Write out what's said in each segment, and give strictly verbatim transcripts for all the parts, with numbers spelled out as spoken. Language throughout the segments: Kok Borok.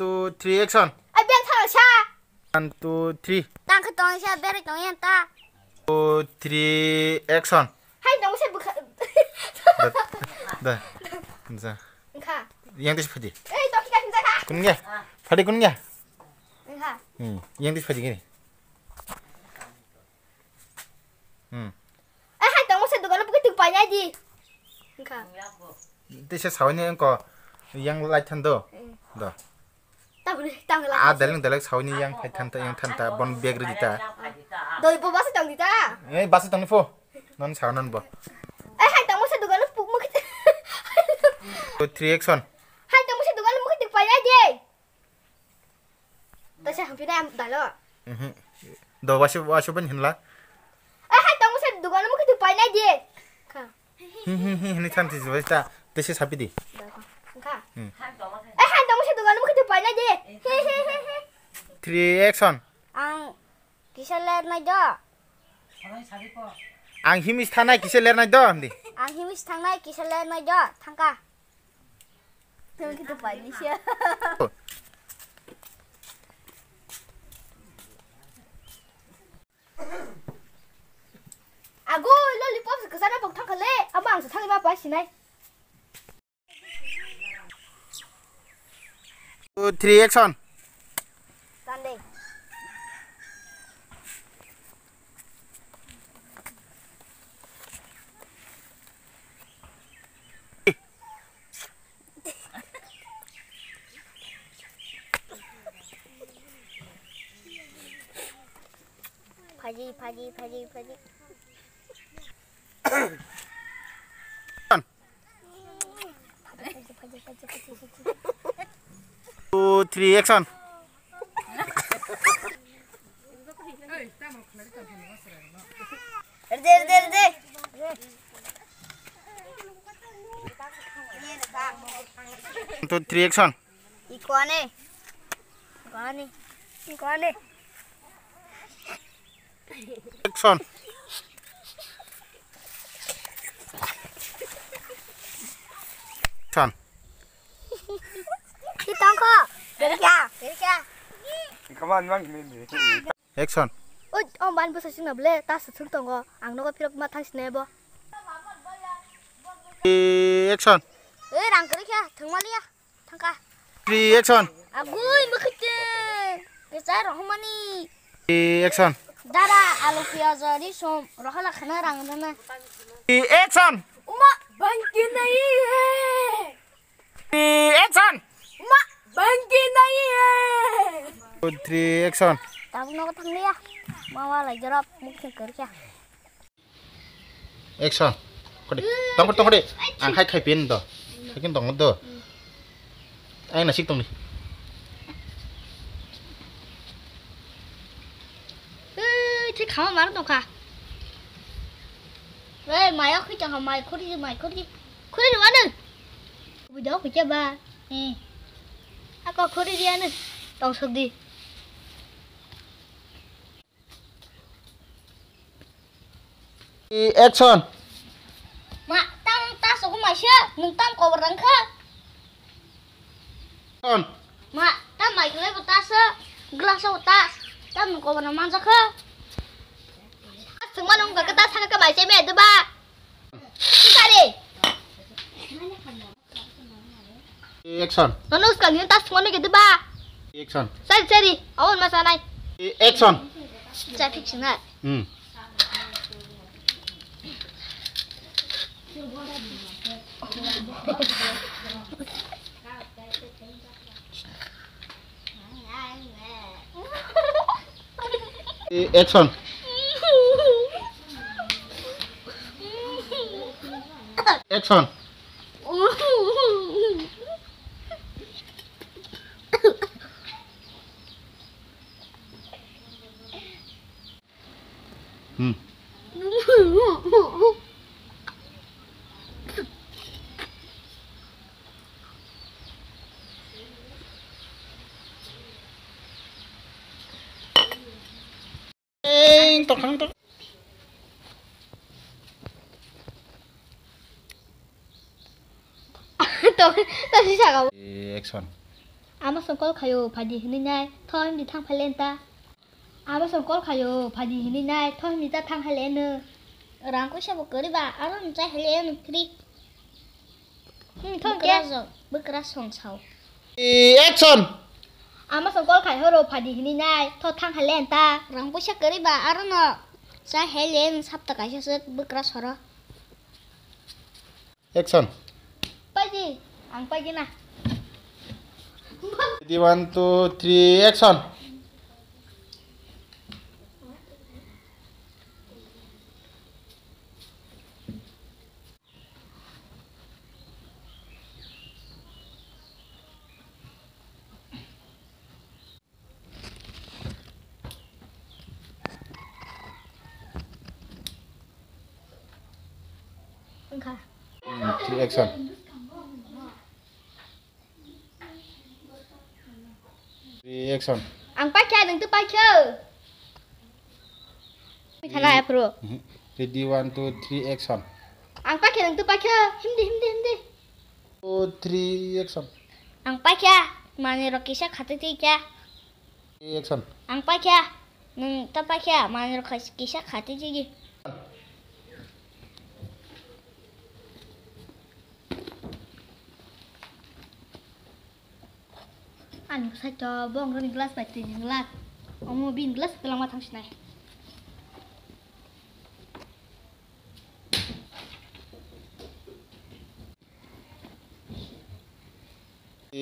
two, three, action. Ai, beng thang sa. One, two, three. Tang khe tong sa, beri tong yan ta. Two, three, action. Hai, tong sa bukha. Da, da, da. Engkha. Yang tis phadi. Eh, tong khe ka sa. Kun ya? Phadi kun ya? Engkha. Hmm, yang tis phadi gini. Hmm. Eh, hai, tong sa dukan buki tuk pai nai di. Engkha. Tisa sawini engko yang light than do. Hmm. Do. Tabuk ni, tabuk ni. Ah, daleng daleng sawini yang phai thanta, yang thanta, bon bag ridi ta. Doi bo basa tong di ta. Eh, basa tong ni pho. Non saw non bo. Eh, hai tamo se dugan puk muk. Two, three, action. Hai tamo se dugan muk tik pai ai de. Ta se hampina am dalo. Mhm. Do wasu, wasu ban hinla. Eh, hai tamo se dugan muk tik pai nai de. Ka. Hi, hi, hi, hini thanti jibai ta, tese sapi di. Engkha. Hmm. Eh, hai tamo se dugan mukhe tu paina di. Hi, hi, hi, hi. Three, action. Ang kisa ler nai do. Ang himis thanai kisa ler nai do, hindi. Ang himis thangnai kisa ler nai do, thangka. Tamo khe tu paini sia. Agoi, lollipop se kwcharo bok thangkha le, abo ang se thangwi ma pai sinai. Two, three, action. Sunday. Phaji, phaji, phaji, phaji. Two, three, action. Rede, rede, rede. Two, three, action. Iko ane. Iko ane. Iko ane. Action. Action. Ki tongkho. Berka, berka. Come on, man, man, man. Action. Oi, o man bwsa singna ble, ta se thung tongo. Ang nogo phirok ma thang sinai bo. Action. Oi, rang kwrwi kha, thwngmaliya. Thangka. Three, action. Agui, mwkhwtwng. Kisa rohormani. Three, action. Dara, alu, piyaj, risom, rohola khana rang rana. Three, action. Uma, bangki nahi hai. Three, action. Uma, bangki nahi hai. Two, three, action. Tabuk nogo thanglia. Mawa lai jorop, mukhe kwrkha. Action. Khodi. Tongkhor, tongkhor di. Ang khai khai pin do. Khai kin tong do. Ang nasik tong di. Ei, thik khama mar tongkha. Ei, mayo khi tongkha, mai khori, mai khori. Khori wano. Bujo khi ba. Eh. Ako khori di ano. Tong sok di. Action. Ma, tang ta sok mai se, nung tang kobar rang kha. Action. Ma, ta mai kle bo ta se, glass o ta, ta nung kobar na manja kha. Sung ma nung ka ta sa ka mai se me de ba. Sari. Action. Nono uskang ni tas ngono ke deba. Action. Sari, sari. Awon masa nai. Action. Traffic sinai. Hmm. Action. Action. Hmm. Eng, tokang, tok. Tok, tok si saka. Eh, action. Ama song call khayo, phaidi hinwi nai, tho himdi thang phai le nta. Ama song call khayo, phaidi hinwi nai, tho himdi ta thang hai le no. Rang puisa bo kwrwi ba, aro no chai hai le no free. Hmm, thong ke. Bwkra song, bwkra song sao. Action! Ama song call khai horo, phaidi hinwi nai, tho thang hai le nta. Rang puisa kwrwi ba, aro no chai hai le no sapta kaisa se bwkra soro. Action. Paidi, ang paidi na. Ready, one, two, three, action. Wngkha. Mm, three, action. Three, action. Ang paikha, nwng tw paikha. Thala aphuru. Mhm. Ready, one, two, three, action. Ang paikha, nwng tw paikha. Himdi, himdi, himdi. Two, three, action. Ang paikha, manwi rok kisa khatwi twi kha. Action. Ang paikha, nwng ta paikha, manwi rok kisa khatwi twi. Ani bwsai to bong rani glass bai twi ni glass. Omo bini glass kwlangma thang sinai.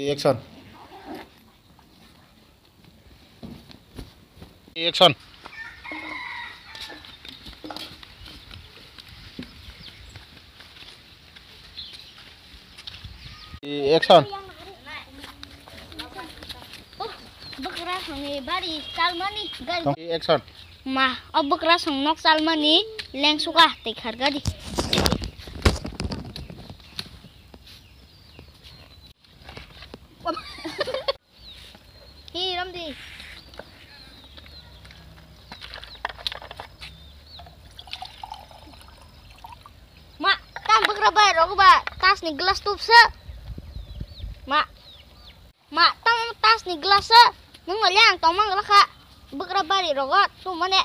Action. Action. Action. Oh, bwkrasongni bari chalmani gari. Action. Ma, o bwkrasong nok chalmani lengsuka tei khargadi. Hi, ramdi. Ma, tam bwkra bai rok ba, tas ni glass tup se. Ma, ma, tam tas ni glass se. Nung le ang tongmang lakha. Bwkra bari rogo tumane.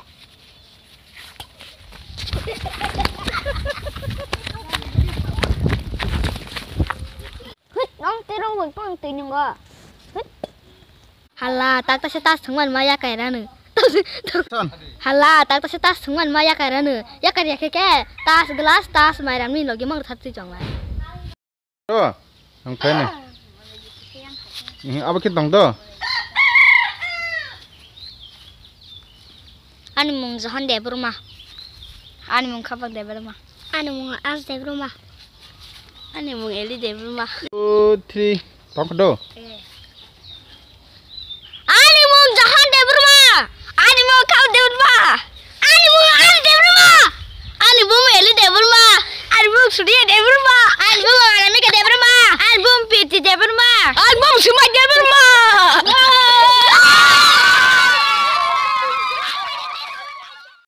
Hut, nong terong bai pang twi nungo. Hut. Hala, tak ta se tas thwngmani ma yakai ranu. Son. Hala, tak ta se tas thwngmani ma yakai ranu. Yakai yakhe ke, tas glass, tas mairam ni logi mang thar twi chonglai. Ro, ang phai ne. Abo khe tong do. Ani mung Johan Debbarma. Ani mung Khapang Debbarma. Ani mung As Debbarma. Ani mung Eli Debbarma. Two, three. Tong do. Eh.